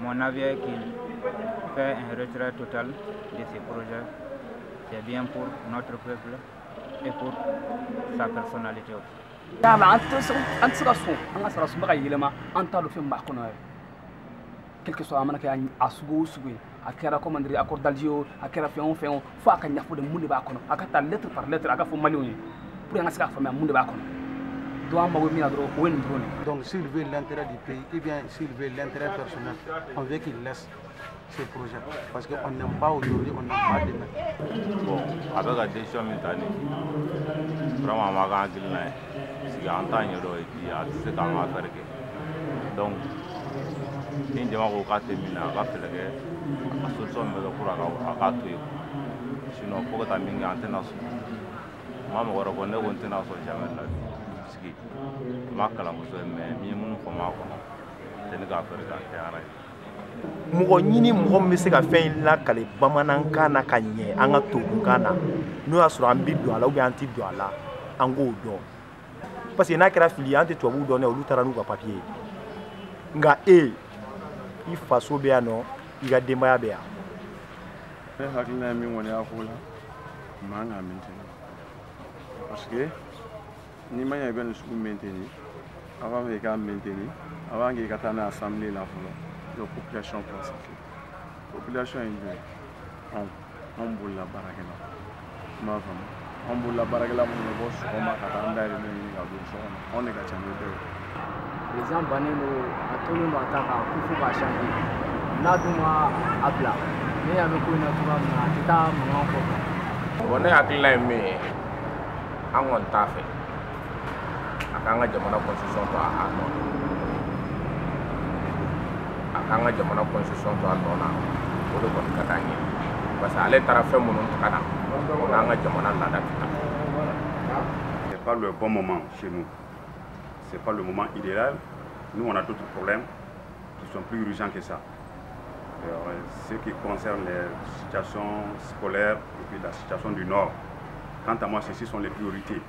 Mon avis est qu'il fait un retrait total de ce projet. C'est bien pour notre peuple et pour sa personnalité aussi. An tɛ se ka sɔn an ka sara sunba ka yɛlɛma, an t'a dɔn fɛn min b'a kɔnɔ yɛrɛ. Quel que soit a mana kɛ a sugu o sugu ye, a kɛra, comment dire, accord d'Alger o, a kɛra fɛn o fɛn o, fo a ka ɲɛfɔ de mun de b'a kɔnɔ, a ka ta lettre par lettre, a ka fɔ Maliyɛnw ye pour que an ka se k'a faamuya mun de b'a kɔnɔ. Donc an mago bɛ min na dɔrɔn, o ye nin dɔrɔn de ye. Donc s'il veut l'intérêt du pays ou bien s'il veut l'intérêt personnel, on veut qu'il laisse ce projet. Parce qu'on n'aime pas aujourd'hui, on n'aime pas demain. Bon, a bɛ ka décision min ta nin, vraiment a ma k'an hakilina ye, parce que an t'a ɲɛdɔn et puis a tɛ se k'an ka affaire kɛ. Donc ni jama ko k'a tɛ min na, a ka fɛɛrɛ kɛ, a ka solution min bɛ kɛ pour a k'a to yen. Sinon fo ka taa min kɛ, an tɛna sɔn. N ma mɔgɔ wɛrɛ fɔ, ne ko n tɛna sɔn jamais de la vie, parce que n ma kalan kosɛbɛ, mais n ye minnu faamu a kɔnɔ, tɛ ne ka affaire kɛ, a tɛ arranger. Mɔgɔ ɲini, mɔgɔ min bɛ se ka fɛn in lakale bamanankan na ka ɲɛ an ka tubabukan na, n'o y'a sɔrɔ an bɛ don a la ou bien an tɛ don a la, an k'o dɔn. Parce que n'a kɛra fili ye, an tɛ tubabuw dɔn dɛ, olu taara n'u ka papiye ye. Nka e, i faso bɛ yan nɔ, i ka denbaya bɛ yan. Ne hakilina ye min kɔni y'a ko la, man ka maintenir, parce que n'i ma ɲɛ i bɛ nin sugu maintenir, a b'a fɛ i k'a maintenir avant k'i ka taa n'a ye assemblée la fɔlɔ, donc population consulter. Population ye jumɛn ye? Anw, anw bolola baarakɛlaw, i m'a faamu? Anw bolola baarakɛla minnu bɛ bɔ sɔgɔma ka taa an dahirimɛ ɲini ka don so kɔnɔ, anw de ka ca ni bɛɛ ye. Président bannen don, a tolen don a ta kan ko fo k'a changer. N'a dun ma a bila, ne y'a mɛn ko in na cogoya min na, a tɛ taa mankan kɔ. Bon, ne hakilina ye min ye, an kɔni t'a fɛ a k'an ka jamana constitution to a nɔ na, a k'an ka jamana constitution to a nɔ na, o de kɔni ka d'an ye, parce que ale taara fɛn minnu ta ka na, o n'an ka jamana laada tɛ taa. C'est pas le bon moment chez nous. C'est pas le moment idéal. Nous, on a d'autres problèmes qui sont plus urgents que ça. Alors, ce qui concerne les situations scolaires et puis la situation du Nord. Quant à moi, ceci sont les priorités.